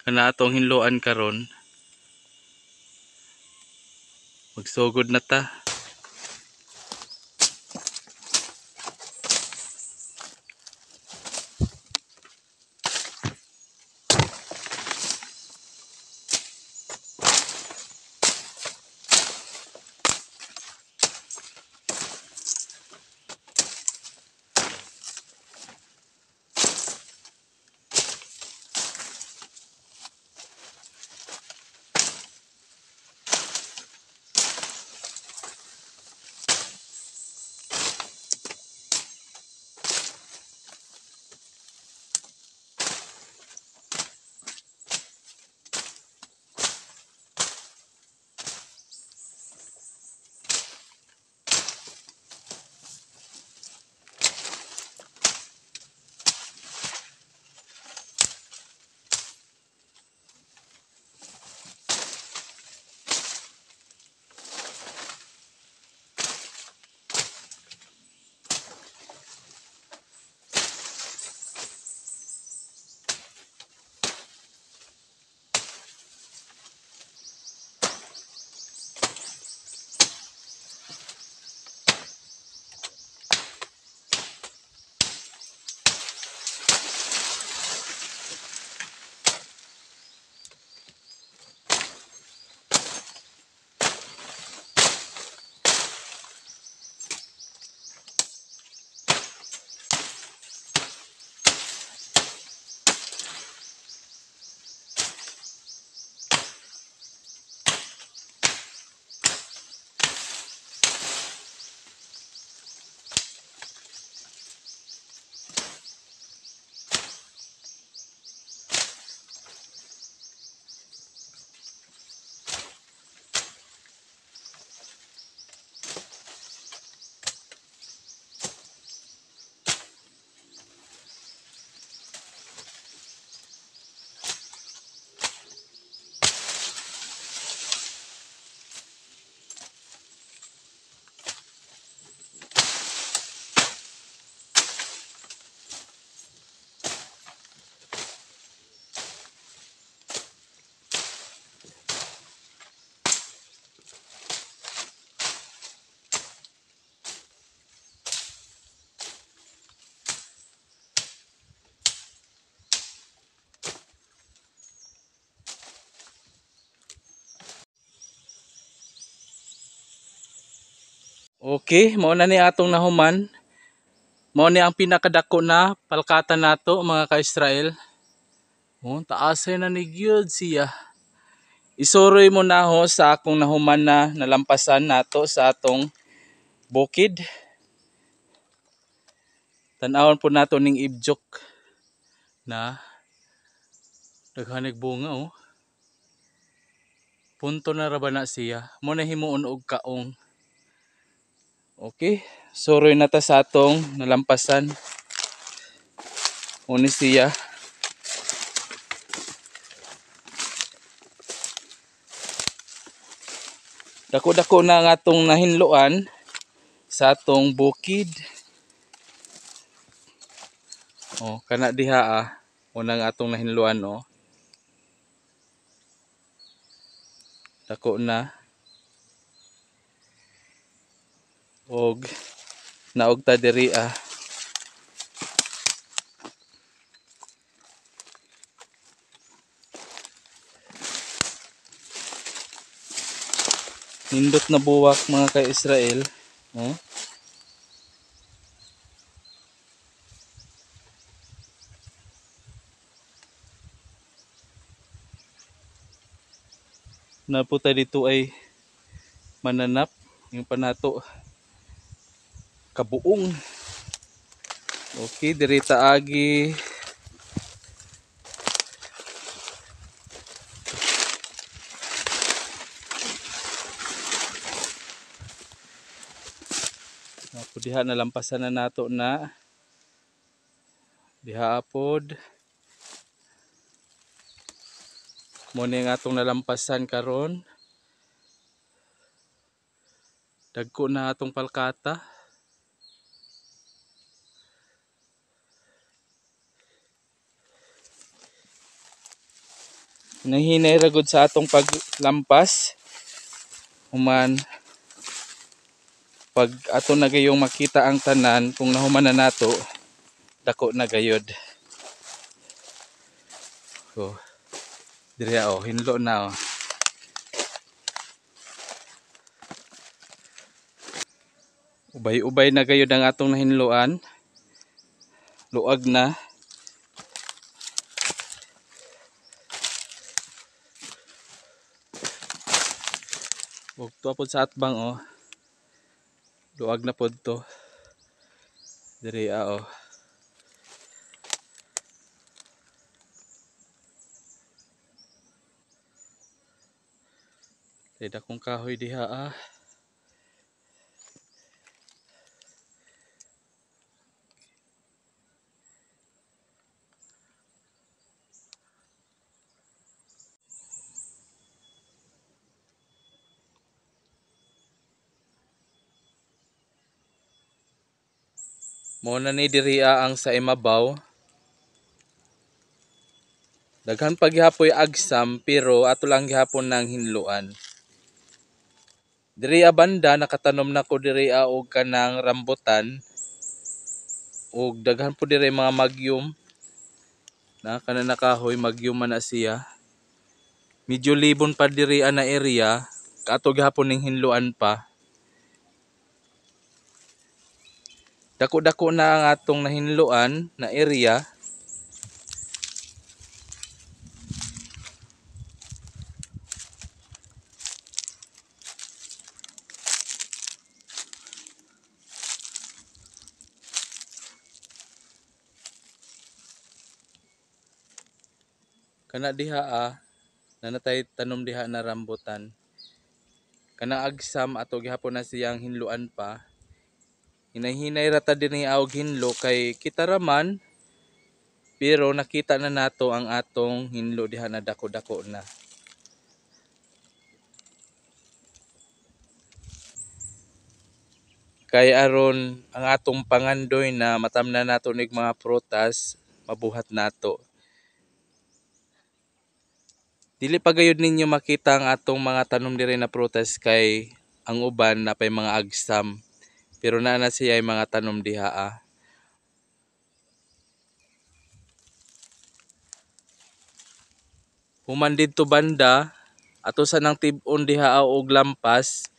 Kana atong hinloan karon. Magsugod na ta. Okay, mao na ni atong nahuman. Mao ni ang pinakadako na palkata nato mga ka-Israel. Oh, taas na ni gyud siya. Isuroy mo na ho sa akong nahuman na nalampasan nato sa atong bukid. Tan-awon po nato ning ibjok na daghanig bunga oh. Punto na ra ba na siya. Mo na himuon og kaong. Okay, suroy na ta sa atong nalampasan. Uni siya. Dako-dako na nga atong nahinloan sa atong bukid. Oh, kana diha ah. Una nga atong nahinloan oh. Dako na. Og naog ta diri ah. Nindot na buwak mga ka-Israel. Oh. Napunta dito ay mananap yung panato kabuong. Okay, diri ta agi. Napo diha nalampasan na nato na. Diha apod. Mo ni ang atong nalampasan karon. Dagko na atong palkata. Hinahinay ra gud sa atong paglampas. Human pag ato na gayong makita ang tanan, kung nahuman na nato, dako na gayod. So, diri oh, hinlo na oh. Ubay-ubay na gayod ang atong nahinloan. Luag na. Ug tuwa pod sa atbang oh. Luag na pod to. Diri oh. Kay dakong kahoy diha ah. Mao na ni diri ang sa imabaw. Daghan pa gihapoy agsam pero ato lang gihapon nang hinloan. Diri banda nakatanom na ko diri og kanang rambutan. Og daghan po diri mga magyum. Na kana nakahoy magyum man na siya. Medyo libon pa diri na area, ato gihapon ning hinloan pa. Dako-dako na ang atong nahinloan na area. Kana diha nanatay tanom diha na rambutan. Kana agsam ato gihapon na siyang hinloan pa. Hinay-hinay ra ta dinhi og hinlo kay kita ra man, pero nakita na nato ang atong hinlo diha na dako-dako na. Kay aron ang atong pangandoy na matamnan nato nig mga prutas, mabuhat nato. Dili pa gayud ninyo makita ang atong mga tanom diri na prutas kay ang uban napay mga agsam. Pero naa na siya ay mga tanom diha ah. Human didto banda ato sa nang tib-on diha og lampas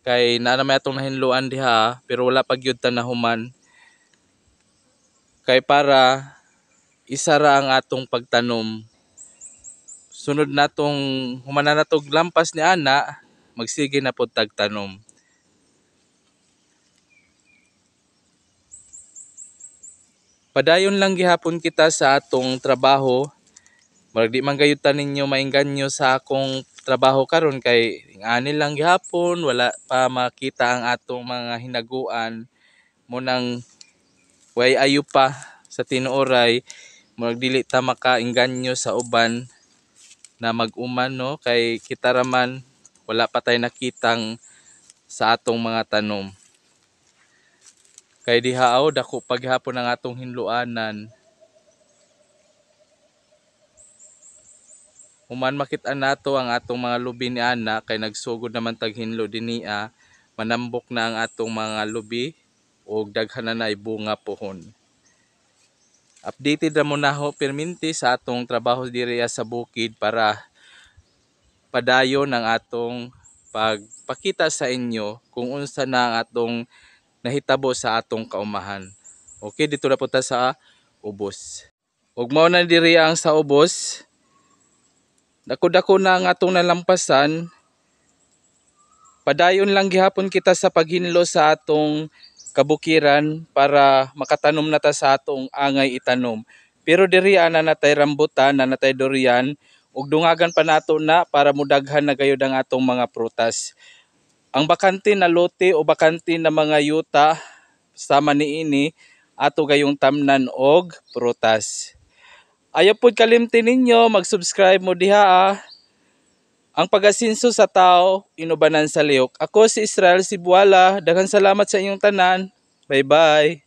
kay naa na may atong nahinloan diha pero wala pa gyud ta nahuman. Kay para isa ra ang atong pagtanom. Sunod natong human na natog lampas ni ana, magsige na pod tag tanom. Padayon lang gihapon kita sa atong trabaho. Murag di man gayud ta ninyo maengganyo sa akong trabaho karon kay ani lang gihapon, wala pa makita ang atong mga hinaguan. Munang way ayo pa sa tinuoray, murag dili ta makaengganyo sa uban na mag-uman, no, kay kita ra man wala pa tay nakitang sa atong mga tanom. Kay diha aw dako pa gihapon ang atong hinloanan. Human makit-an nato ang atong mga lubi ni ana kay nagsugod naman tag hinlo dinhi, manambok na ang atong mga lubi og daghan na nay bunga pohon. Updated ra mo naho perminti sa atong trabaho diri sa bukid para padayon ang atong pagpakita sa inyo kung unsa na ang atong nahitabo sa atong kaumahan. Okay, dito na po ta sa ubos. Ug mao na diri ang sa ubos. Dako-dako na ang atong nalampasan. Padayon lang gihapon kita sa paghinlo sa atong kabukiran para makatanom na ta sa atong angay itanom. Pero diri ana natay rambutan, na natay durian, ug dungagan pa nato na para mudaghan na gayud ang atong mga prutas. Ang bakante na lote o bakante na mga yuta sama niini ato gayong tamnan og prutas. Ayaw pod kalimti ninyo mag-subscribe mo diha ah. Ang pag-asinso sa tao inubanan sa lihok. Ako si Israel Sibuala. Daghang salamat sa inyong tanan. Bye bye.